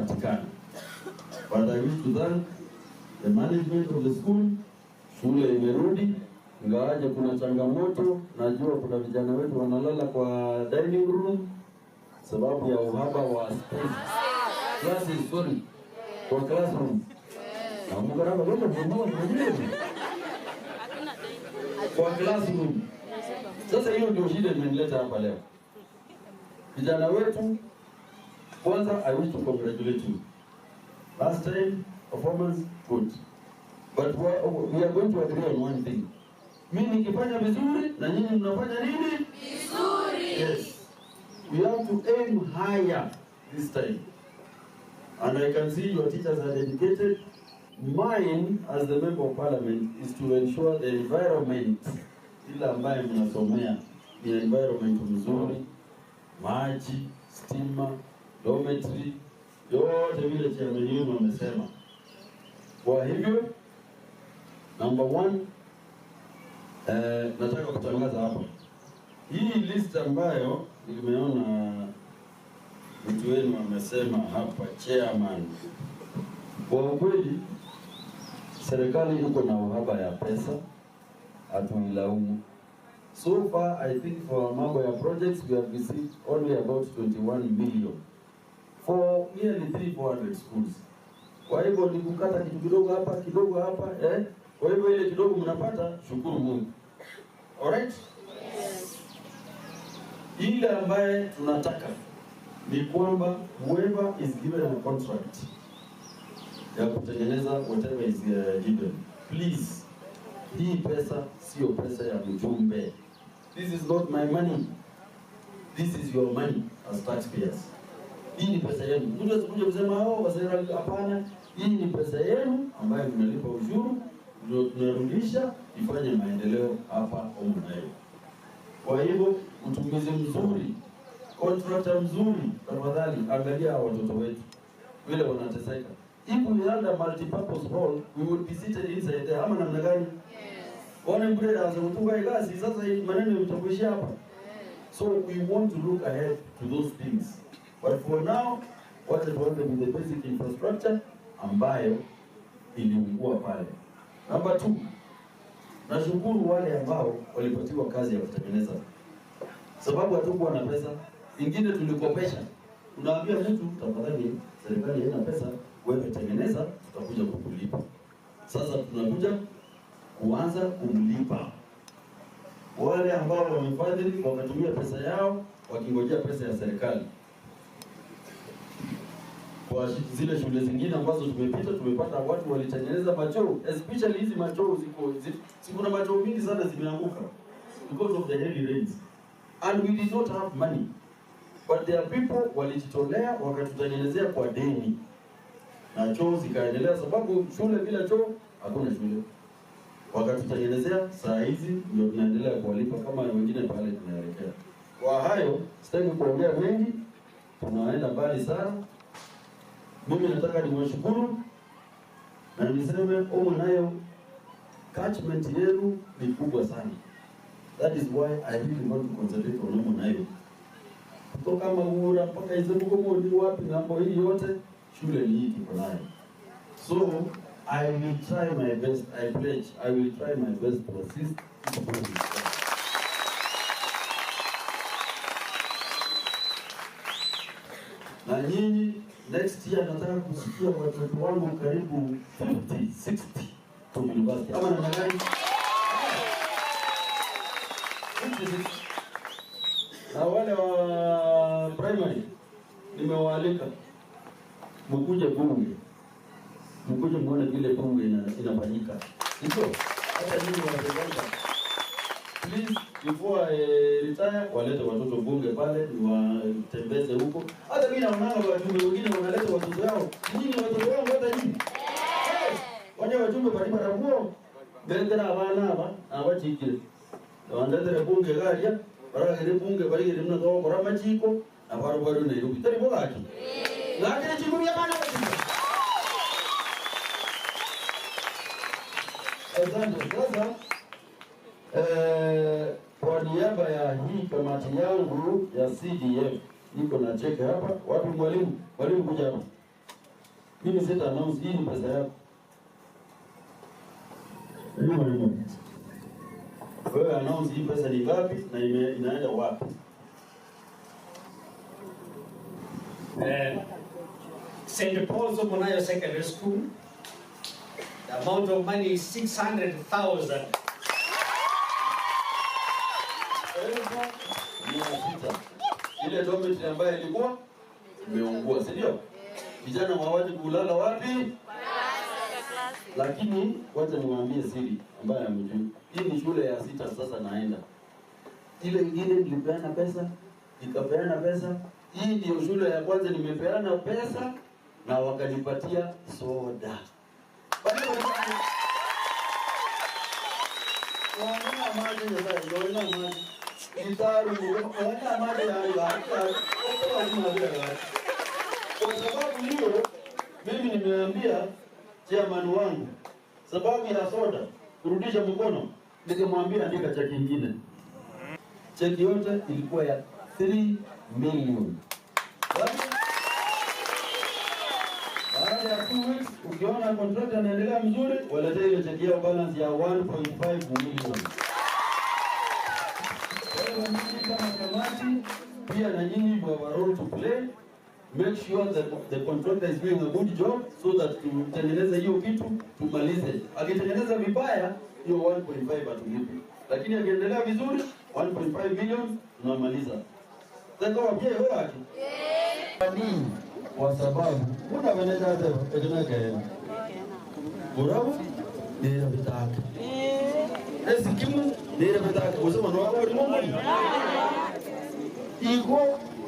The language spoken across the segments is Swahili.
Patikana. But I wish to thank the management of the school. Shule imerudi, ingawaje kuna changamoto. Najua kuna vijana wetu wanalala kwa dining room sababu ya uhaba wa space. Classes, sorry. Kwa classroom. Kwa classroom. Sasa hiyo ndio shida imenileta hapa leo. Vijana wetu, kwanza I wish to congratulate you. Last time performance good. But we are going to agree on one thing. Mimi nikifanya vizuri na nyinyi mnafanya nini? Vizuri. Yes. We have to aim higher this time. And I can see your teachers are dedicated. Mine, as the member of parliament, is to ensure the environment, ile ambayo mnasomea, ni environment mzuri, maji, stima, dormitory, yote vile chairman yenu amesema. Kwa hivyo, number one, nataka kutangaza hapa. Hii list ambayo nimeona mtu wenu amesema hapa, chairman. Kwa ukweli, serikali iko na uhaba ya pesa, hatuilaumu. So far, I think for mambo ya projects, we have received only about 21 million for nearly 300-400 schools. Kwa hivyo ni kukata kitu kidogo hapa, eh? Kwa hivyo ile kidogo mnapata, shukuru Mungu. Alright? Yes. Ile ambaye tunataka ni kwamba whoever is given a contract ya kutengeneza whatever is given, please, hii pesa sio pesa ya mjumbe. This is not my money. This is your money as taxpayers. Hii ni pesa yenu. Mtu asikuja kusema oh, wasera, hapana. Hii ni pesa yenu ambayo mnalipa ushuru, ndio tunarudisha ifanye maendeleo hapa Omunayo. Kwa hivyo utumizi mzuri, contractor mzuri, tafadhali angalia watoto wetu vile wanateseka. If we had a multi-purpose hall, we would be seated inside there. Ama namna gani? Yes. One mbreda azotunga igazi, sasa hii maneno mtakuishia hapa. So we want to look ahead to those things. But for now, what it was with the basic infrastructure ambayo iliungua pale. Number 2, nashukuru wale ambao walipatiwa kazi ya kutengeneza. Sababu hatukuwa na pesa, ingine tulikopesha. Unaambia mtu tafadhali, serikali haina pesa, wewe tengeneza, tutakuja kukulipa. Sasa tunakuja kuanza kumlipa. Wale ambao wamefadhili wakatumia pesa yao wakingojea pesa ya serikali. Kwa zile shule zingine ambazo tumepita, tumepata watu walitengeneza machoo, especially hizi machoo ziko, kuna machoo mingi sana zimeanguka because of the heavy rains. And we did not have money. But there are people walijitolea wakatutengenezea kwa deni. Na choo zikaendelea, sababu shule bila choo hakuna shule. Wakatutengenezea, saa hizi ndio tunaendelea kuwalipa kama wengine pale tunaelekea. Kwa hayo sitaki kuongea mengi, tunaenda mbali sana. Mimi nataka niwashukuru na niseme Omunayo catchment yenu ni kubwa sana. That is why I really want to concentrate on Omunayo. Kutoka Magura mpaka Izebuko wapi ng'ambo hii yote shule ni hii tuko nayo. So I will try my best, I pledge, I will try my best to assist. Na nyinyi next year nataka kusikia watoto wangu karibu 50, 60 to university. Ama namna gani? 50, 60. Na wale wa primary nimewaalika mkuje bunge. Mkuje muone vile bunge inafanyika. Ndio. Hata nyinyi wa sekondari. Please, before I retire, walete watoto bunge pale, niwatembeze huko. Hata mimi naona wajumbe wengine wanaleta watoto wao. Nyinyi watoto wangu hata nyinyi. Wale wajumbe bali barabuo. Ndendera abana aba abachikire. Wandendera bunge garia, baragere bunge barigere mna to kora machiko, na baru baru Nairobi. Tari bogaki. Ngakire chikumi abana bachiko. Asante. Sasa kwa niaba ya hii kamati yangu ya CDF, niko na cheke hapa. Wapi mwalimu? Mwalimu kuja hapa. Mimi sita announce hii ni pesa yako. Hiyo. Wewe announce hii pesa ni ngapi na inaenda wapi? St. Paul's Omonayo Secondary School, the amount of money is 600,000. 600. Ile dormitory ambayo ilikuwa imeungua, si ndio? Vijana hawaji kulala wapi? Lakini wacha niwaambie siri ambayo hamjui. Hii ni shule ya 6 sasa naenda. Ile nyingine nilipeana pesa, nikapeana pesa. Hii ndio shule ya kwanza nimepeana pesa na wakanipatia soda. Kwa sababu hiyo mimi nimeambia chairman wangu sababu ya soda kurudisha mkono, nikamwambia andika cheki nyingine. Cheki yote ilikuwa ya 3 million. Baada ya 2 weeks ukiona contract anaendelea mzuri, waletee ile cheki yao balance ya 1.5 million. Kwa hiyo mimi kama kamati pia na nyinyi you have a role to play. Make sure that the contractor is doing a good job so that tutengeneze hiyo kitu tumalize. Akitengeneza vibaya hiyo 1.5 atulipe. Lakini akiendelea vizuri 1.5 million tunamaliza. Sasa wapie wewe yake. Ni kwa sababu kuna meneja hata ejenake. Burabu ndio bitaka. Esikimu ndio bitaka. Usema no wako ni Mungu. Iko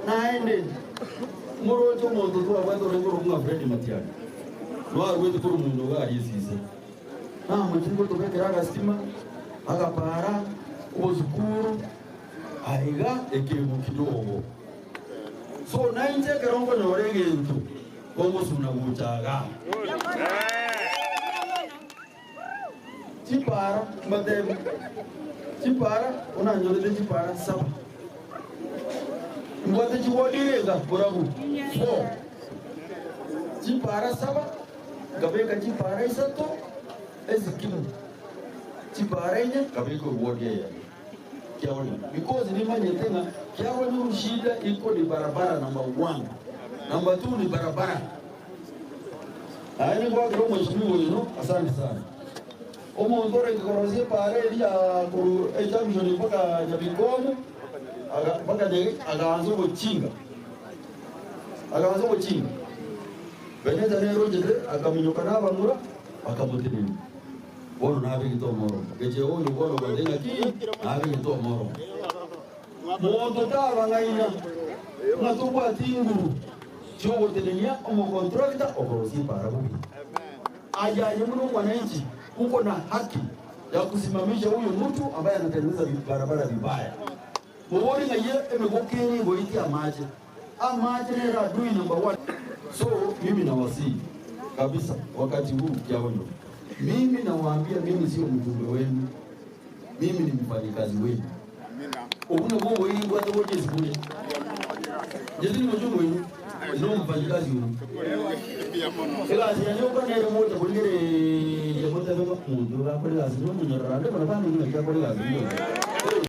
naende murojo muntu tu abantu rengoro kunga Fred Matiang'i. No arwezi kuru mundu ga yisize. Na mutingo tobekera agastima agapara obuzukuru aiga ekibu kidogo. So nainje kerongo nyorege ntu kongosuna guchaga. Chipara madem chipara unanyorete chipara saba. Ngwate chiwodirega burabu 4 chipara 7 gabeka chipara 3 ezikimu chipara 4 gabeka wodie kiaoni because ni manye tena kiaoni shida iko ni barabara number 1 number 2 ni barabara. Ayi kwa kwa mheshimiwa wenu asante sana. Omo ndore korozie pare ya ku junction mpaka Nyabikomo mpaka akaanza kuchinga. Akaanza kuchinga. Beneza rero jere akamunyoka nabamura akamutinini. Bono nabe gitomoro. Geje oyo bono badenga ki nabe gitomoro. Moto tabangaina. Natubwa tinguru. Chogotelenia omo contractor okorosi parabubi. Ajaye mno mwananchi uko na haki ya kusimamisha huyo mtu ambaye anatengeneza barabara vibaya. Muwori nga ye emegokeni goiti amaje. Amaje ni adui number 1. So mimi nawasihi kabisa wakati huu kiaono. Mimi nawaambia mimi sio mjumbe wenu. Mimi ni mfanyikazi wenu. Obuna go wengi watu wote sikule. Jezi ni mjumbe wenu. No mfanyikazi wenu. Ila sinyoka nero moto kulire yemote baba mundu gakorera sinyo munyorande bana bana ngiya korera sinyo.